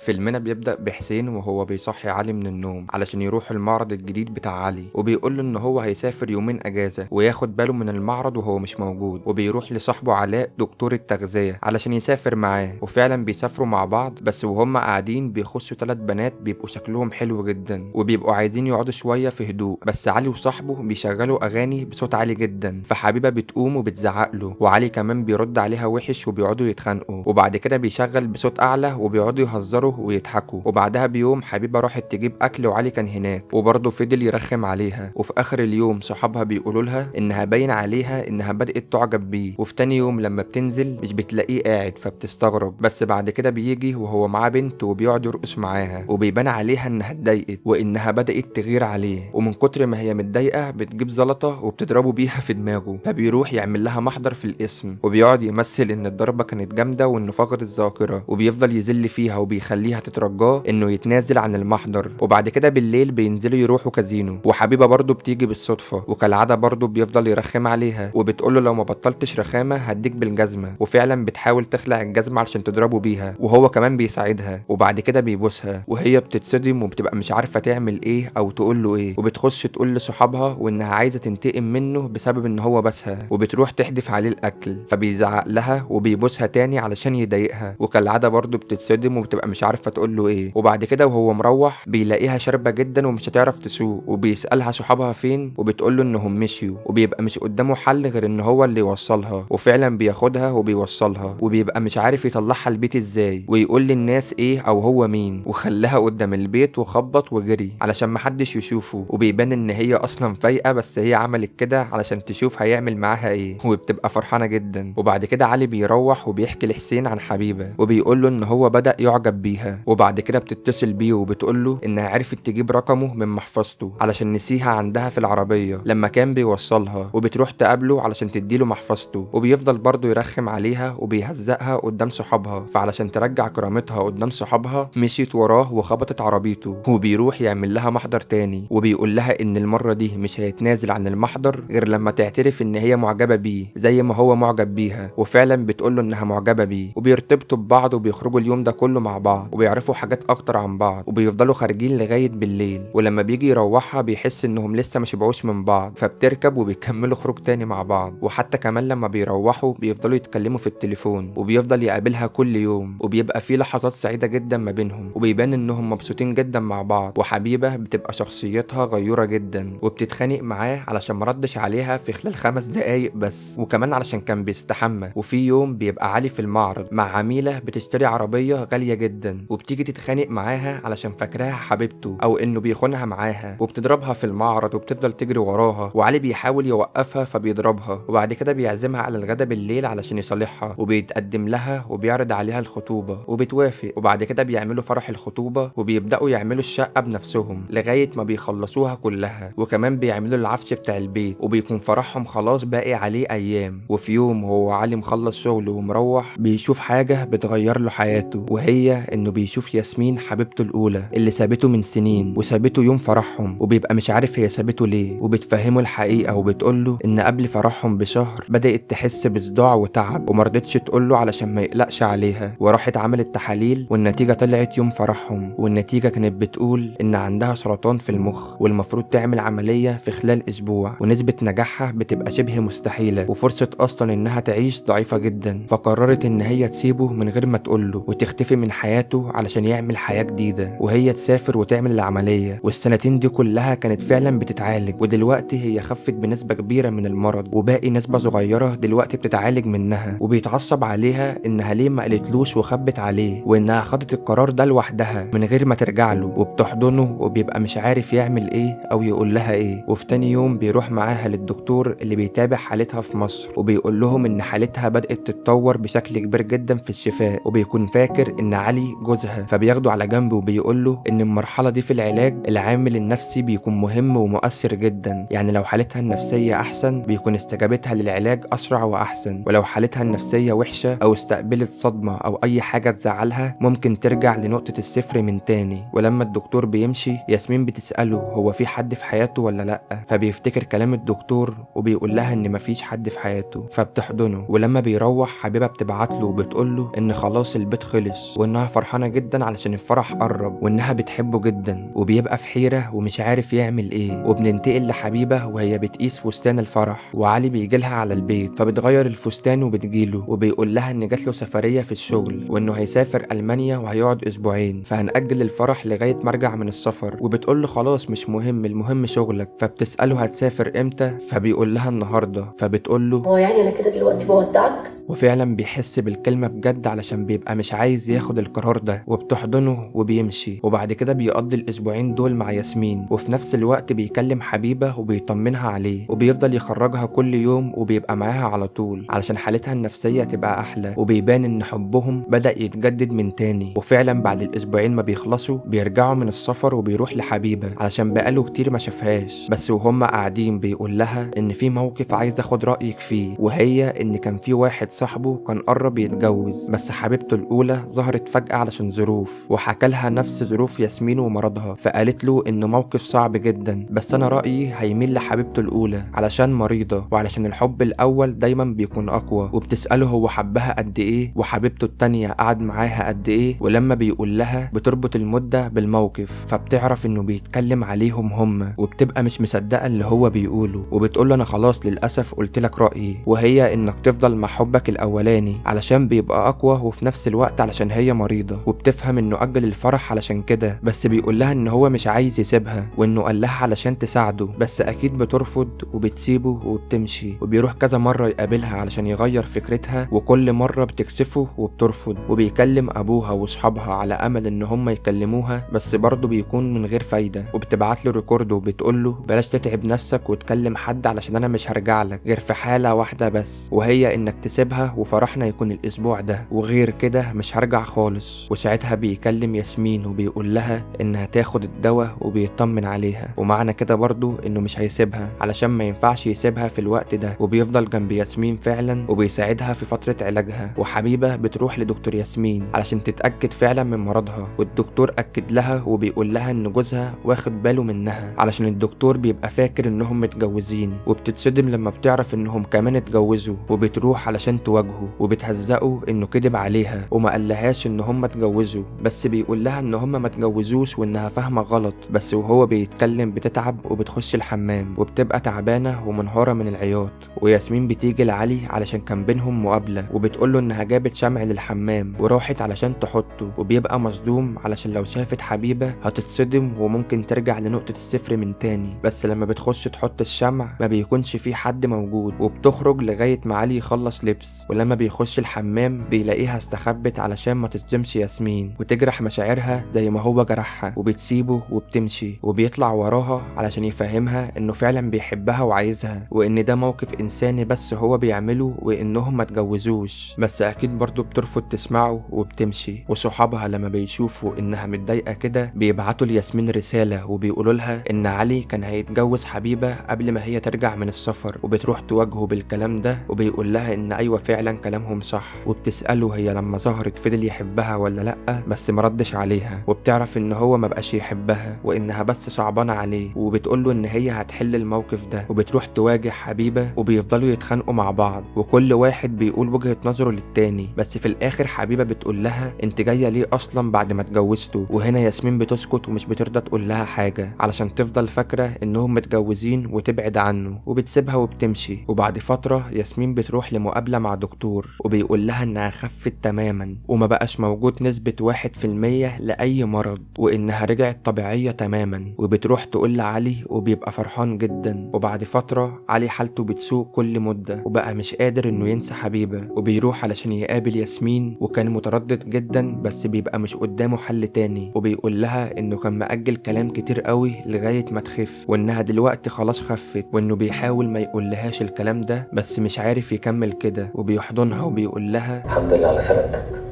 فيلمنا بيبدأ بحسين وهو بيصحي علي من النوم علشان يروح المعرض الجديد بتاع علي، وبيقول له ان هو هيسافر يومين اجازة وياخد باله من المعرض وهو مش موجود، وبيروح لصاحبه علاء دكتور التغذية علشان يسافر معاه، وفعلا بيسافروا مع بعض. بس وهم قاعدين بيخشوا 3 بنات بيبقوا شكلهم حلو جدا وبيبقوا عايزين يقعدوا شوية في هدوء، بس علي وصاحبه بيشغلوا اغاني بصوت عالي جدا، فحبيبة بتقوم وبتزعق له، وعلي كمان بيرد عليها وحش وبيقعدوا يتخانقوا، وبعد كده بيشغل بصوت اعلى وبيقعدوا يهزروا ويضحكوا. وبعدها بيوم حبيبة راحت تجيب اكل وعلي كان هناك وبرضه فضل يرخم عليها، وفي اخر اليوم صحابها بيقولوا لها انها باين عليها انها بدأت تعجب بيه. وفي تاني يوم لما بتنزل مش بتلاقيه قاعد فبتستغرب، بس بعد كده بيجي وهو معاه بنت وبيقعد يرقص معاها، وبيبان عليها انها اتضايقت وانها بدأت تغير عليه، ومن كتر ما هي متضايقة بتجيب زلطة وبتضربه بيها في دماغه، فبيروح يعمل لها محضر في القسم وبيقعد يمثل ان الضربة كانت جامدة وانه فقد الذاكرة، وبيفضل يذل فيها وبيخليها تترجاه انه يتنازل عن المحضر. وبعد كده بالليل بينزلوا يروحوا كازينو، وحبيبه برضه بتيجي بالصدفة، وكالعادة برضه بيفضل يرخم عليها وبتقول له لو ما بطلتش رخامه هديك بالجزمه، وفعلا بتحاول تخلع الجزمة علشان تضربه بيها، وهو كمان بيساعدها، وبعد كده بيبوسها وهي بتتصدم وبتبقى مش عارفه تعمل ايه او تقول له ايه، وبتخش تقول لصحابها وانها عايزه تنتقم منه بسبب ان هو بسها، وبتروح تحدف عليه الاكل فبيزعق لها وبيبوسها تاني علشان يضايقها، وكالعادة برضه بتتصدم وبتبقى مش عارفه تقول له ايه. وبعد كده وهو مروح بيلاقيها شاربه جدا ومش هتعرف تسوق، وبيسالها صحابها فين وبتقول له انهم مشيوا، وبيبقى مش قدامه حل غير ان هو اللي يوصلها، وفعلا بياخدها وبيوصلها، وبيبقى مش عارف يطلعها البيت ازاي ويقول للناس ايه او هو مين، وخلاها قدام البيت وخبط وجري علشان محدش يشوفه، وبيبان ان هي اصلا فايقه بس هي عملت كده علشان تشوف هيعمل معاها ايه، وبتبقى فرحانة جدا. وبعد كده علي بيروح وبيحكي لحسين عن حبيبه وبيقول له ان هو بدأ يعجب بيها، وبعد كده بتتصل بيه وبتقول له انها عرفت تجيب رقمه من محفظته علشان نسيها عندها في العربية لما كان بيوصلها، وبتروح تقابله علشان تديله محفظته، وبيفضل برضه يرخم عليها وبيهزقها قدام صحابها، فعلشان ترجع كرامتها قدام صحابها مشيت وراه وخبطت عربيته، وبيروح يعمل لها محضر تاني وبيقول لها ان المرة دي مش هيتنازل عن المحضر غير لما تعترف ان هي معجبه بيه زي ما هو معجب بيها، وفعلا بتقول له انها معجبه بيه، وبيرتبطوا ببعض وبيخرجوا اليوم ده كله مع بعض وبيعرفوا حاجات اكتر عن بعض، وبيفضلوا خارجين لغاية بالليل، ولما بيجي يروحها بيحس انهم لسه ما شبعوش من بعض، فبتركب وبيكملوا خروج تاني مع بعض، وحتى كمان لما بيروحوا بيفضلوا يتكلموا في التليفون، وبيفضل يقابلها كل يوم، وبيبقى في لحظات سعيدة جدا ما بينهم، وبيبان انهم مبسوطين جدا مع بعض. وحبيبه بتبقى شخصيتها غيوره جدا وبتتخانق معاه علشان مردش عليها في خلال 5 دقايق بس، وكمان علشان كان بيستحمى. وفي يوم بيبقى علي في المعرض مع عميله بتشتري عربية غالية جدا، وبتيجي تتخانق معاها علشان فاكراها حبيبته او انه بيخونها معاها، وبتضربها في المعرض وبتفضل تجري وراها، وعلي بيحاول يوقفها فبيضربها، وبعد كده بيعزمها على الغدا بالليل علشان يصالحها، وبيتقدم لها وبيعرض عليها الخطوبة وبتوافق، وبعد كده بيعملوا فرح الخطوبة وبيبداوا يعملوا الشقة بنفسهم لغاية ما بيخلصوها كلها، وكمان بيعملوا العفش بتاع البيت، وبيكون فرحهم خلاص باقي عليه ايام. وفي يوم هو علي مخلص شغله ومروح بيشوف حاجة بتغير له حياته، وهي انه بيشوف ياسمين حبيبته الاولى اللي سابته من سنين وسابته يوم فرحهم، وبيبقى مش عارف هي سابته ليه، وبتفهمه الحقيقة وبتقوله ان قبل فرحهم بشهر بدات تحس بصداع وتعب ومرضتش تقوله علشان ما يقلقش عليها، وراحت عملت تحاليل والنتيجة طلعت يوم فرحهم، والنتيجة كانت بتقول ان عندها سرطان في المخ والمفروض تعمل عملية في خلال اسبوع، ونسبه نجاحها بتبقى شبه مستحيلة وفرصه اصلا انها تعيش ضعيفة جدا، فقررت ان هي تسيبه من غير ما تقوله وتختفي من حياته علشان يعمل حياة جديدة، وهي تسافر وتعمل العملية. والسنتين دي كلها كانت فعلا بتتعالج، ودلوقتي هي خفت بنسبة كبيرة من المرض وباقي نسبه صغيرة دلوقتي بتتعالج منها. وبيتعصب عليها انها ليه ما قالتلوش وخبت عليه، وانها خدت القرار ده لوحدها من غير ما ترجع له، وبتحضنه وبيبقى مش عارف يعمل ايه او يقول لها ايه. وفي تاني يوم بيروح معاها للدكتور اللي بيتابع حالتها في مصر، وبيقول لهم ان حالتها بدأت تتطور بشكل كبير جدا في الشفاء، وبيكون فاكر ان علي جوزها، فبياخده على جنب وبيقول له ان المرحلة دي في العلاج العامل النفسي بيكون مهم ومؤثر جدا، يعني لو حالتها النفسية احسن بيكون استجابتها للعلاج اسرع واحسن، ولو حالتها النفسية وحشة او استقبلت صدمة او اي حاجة تزعلها ممكن ترجع لنقطة الصفر من تاني. ولما الدكتور بيمشي ياسمين بتساله هو في حد في حياته ولا لا، فبيفتكر كلام الدكتور وبيقول لها ان مفيش حد في حياته، فبتحضنه. ولما بيروح حبيبه بتبعت له وبتقول له ان خلاص البيت خلص وانها فرحانة فرحانة جدا علشان الفرح قرب وانها بتحبه جدا، وبيبقى في حيرة ومش عارف يعمل ايه. وبننتقل لحبيبة وهي بتقيس فستان الفرح، وعلي بيجيلها على البيت فبتغير الفستان وبتجيله وبيقول لها ان جات له سفرية في الشغل وانه هيسافر المانيا وهيقعد اسبوعين، فهنأجل الفرح لغاية ما ارجع من السفر. وبتقول له خلاص مش مهم، المهم شغلك. فبتسأله هتسافر امتى؟ فبيقول لها النهارده. فبتقول له هو يعني انا كده دلوقتي بودعك؟ وفعلا بيحس بالكلمة بجد علشان بيبقى مش عايز ياخد القرار ده، وبتحضنه وبيمشي. وبعد كده بيقضي الاسبوعين دول مع ياسمين، وفي نفس الوقت بيكلم حبيبة وبيطمنها عليه، وبيفضل يخرجها كل يوم وبيبقى معاها على طول علشان حالتها النفسية تبقى احلى، وبيبان ان حبهم بدأ يتجدد من تاني. وفعلا بعد الاسبوعين ما بيخلصوا بيرجعوا من السفر وبيروح لحبيبة علشان بقاله كتير ما شافهاش. بس وهم قاعدين بيقول لها ان في موقف عايز اخد رأيك فيه، وهي ان كان في واحد صاحبه كان قرب يتجوز بس حبيبته الاولى ظهرت فجأة علشان ظروف، وحكى لها نفس ظروف ياسمين ومرضها. فقالت له انه موقف صعب جدا، بس انا رأيي هيميل لحبيبته الاولى علشان مريضة وعلشان الحب الاول دايما بيكون اقوى. وبتسأله هو حبها قد ايه وحبيبته التانية قعد معاها قد ايه، ولما بيقول لها بتربط المدة بالموقف، فبتعرف انه بيتكلم عليهم هم، وبتبقى مش مصدقة اللي هو بيقوله، وبتقول له انا خلاص للاسف قلت لك رأيي، وهي انك تفضل مع حبك الاولاني علشان بيبقى اقوى، وفي نفس الوقت علشان هي مريضة. وبتفهم انه اجل الفرح علشان كده، بس بيقول لها ان هو مش عايز يسيبها وانه قال لها علشان تساعده، بس اكيد بترفض وبتسيبه وبتمشي. وبيروح كذا مرة يقابلها علشان يغير فكرتها، وكل مرة بتكسفه وبترفض. وبيكلم ابوها واصحابها على امل ان هم يكلموها، بس برضه بيكون من غير فايدة. وبتبعت له record وبتقول له بلاش تتعب نفسك وتكلم حد علشان انا مش هرجع لك غير في حالة واحدة بس، وهي انك تسيبها وفرحنا يكون الاسبوع ده، وغير كده مش هرجع خالص. وساعتها بيكلم ياسمين وبيقول لها انها تاخد الدواء وبيطمن عليها، ومعنى كده برضو انه مش هيسيبها علشان ما ينفعش يسيبها في الوقت ده. وبيفضل جنب ياسمين فعلا وبيساعدها في فترة علاجها. وحبيبة بتروح لدكتور ياسمين علشان تتأكد فعلا من مرضها، والدكتور أكد لها وبيقول لها ان جوزها واخد باله منها علشان الدكتور بيبقى فاكر انهم متجوزين. وبتتصدم لما بتعرف انهم كمان اتجوزوا، وبتروح علشان تواجهه وبتهزقه انه كدب عليها وما قالهاش ان هم اتجوزوا، بس بيقول لها ان هم ما اتجوزوش وانها فاهمه غلط. بس وهو بيتكلم بتتعب وبتخش الحمام وبتبقى تعبانة ومنهاره من العياط. وياسمين بتيجي لعلي علشان كان بينهم مقابله، وبتقول له انها جابت شمع للحمام وراحت علشان تحطه، وبيبقى مصدوم علشان لو شافت حبيبه هتتصدم وممكن ترجع لنقطة الصفر من تاني. بس لما بتخش تحط الشمع ما بيكونش في حد موجود، وبتخرج لغاية ما علي يخلص لبس. ولما بيخش الحمام بيلاقيها استخبت علشان ما تصدمش ياسمين وتجرح مشاعرها زي ما هو جرحها، وبتسيبه وبتمشي. وبيطلع وراها علشان يفهمها انه فعلا بيحبها وعايزها، وان ده موقف انساني بس هو بيعمله، وانهم ما اتجوزوش. بس اكيد برضو بترفض تسمعه وبتمشي. وصحابها لما بيشوفوا انها متضايقة كده بيبعتوا لياسمين رسالة وبيقولوا لها ان علي كان هيتجوز حبيبه قبل ما هي ترجع من السفر، وبتروح تواجهه بالكلام ده وبيقول لها ان ايوه فعلا كلامهم صح. وبتساله هي لما ظهرت فضل يحبها ولا لا، بس مردش عليها. وبتعرف ان هو ما بقاش يحبها وانها بس صعبانه عليه، وبتقول له ان هي هتحل الموقف ده. وبتروح تواجه حبيبه وبيفضلوا يتخانقوا مع بعض، وكل واحد بيقول وجهة نظره للتاني. بس في الاخر حبيبه بتقول لها انت جاية ليه اصلا بعد ما اتجوزتوا؟ وهنا ياسمين بتسكت ومش بترضى تقول لها حاجة علشان تفضل فاكره انهم متجوزين وتبعد عنه، وبتسيبها وبتمشي. وبعد فترة ياسمين بتروح لمقابلة مع دكتور وبيقول لها انها خفت تماما وما بقاش موجود نسبه 1% لاي مرض، وانها رجعت طبيعية تماما. وبتروح تقول لعلي وبيبقى فرحان جدا. وبعد فترة علي حالته بتسوء كل مده وبقى مش قادر انه ينسى حبيبه، وبيروح علشان يقابل ياسمين، وكان متردد جدا بس بيبقى مش قدامه حل تاني. وبيقول لها انه كان مأجل كلام كتير قوي لغاية ما تخف، وانها دلوقتي خلاص خفت، وانه بيحاول ما يقولهاش الكلام ده بس مش عارف يكمل كده. وبيحضنها وبيقول لها الحمد لله على سلامتك،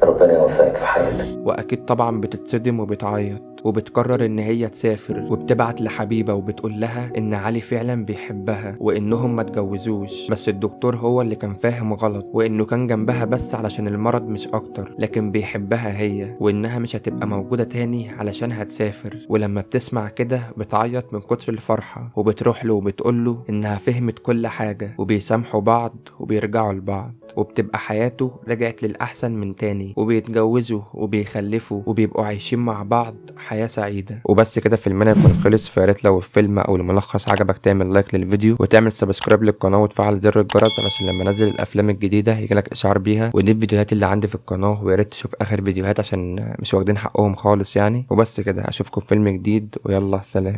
ربنا يوفقك في حياتك. واكيد طبعا بتتصدم وبتعيط، وبتقرر ان هي تسافر. وبتبعت لحبيبه وبتقول لها ان علي فعلا بيحبها وانهم ما اتجوزوش، بس الدكتور هو اللي كان فاهم غلط، وانه كان جنبها بس علشان المرض مش اكتر، لكن بيحبها هي، وانها مش هتبقى موجودة تاني علشان هتسافر. ولما بتسمع كده بتعيط من كتر الفرحة، وبتروح له وبتقول له انها فهمت كل حاجة، وبيسامحوا بعض وبيرجعوا لبعض. وبتبقى حياته رجعت للأحسن من تاني، وبيتجوزوا وبيخلفوا وبيبقوا عايشين مع بعض حياة سعيدة. وبس كده فيلمنا يكون خلص. فياريت لو الفيلم او الملخص عجبك تعمل like للفيديو وتعمل subscribe للقناة وتفعل زر الجرس علشان لما انزل الافلام الجديدة يجيلك اشعار بيها. ودي الفيديوهات اللي عندي في القناة، وياريت تشوف اخر فيديوهات عشان مش واخدين حقهم خالص يعني. وبس كده، اشوفكم في فيلم جديد، ويلا سلام.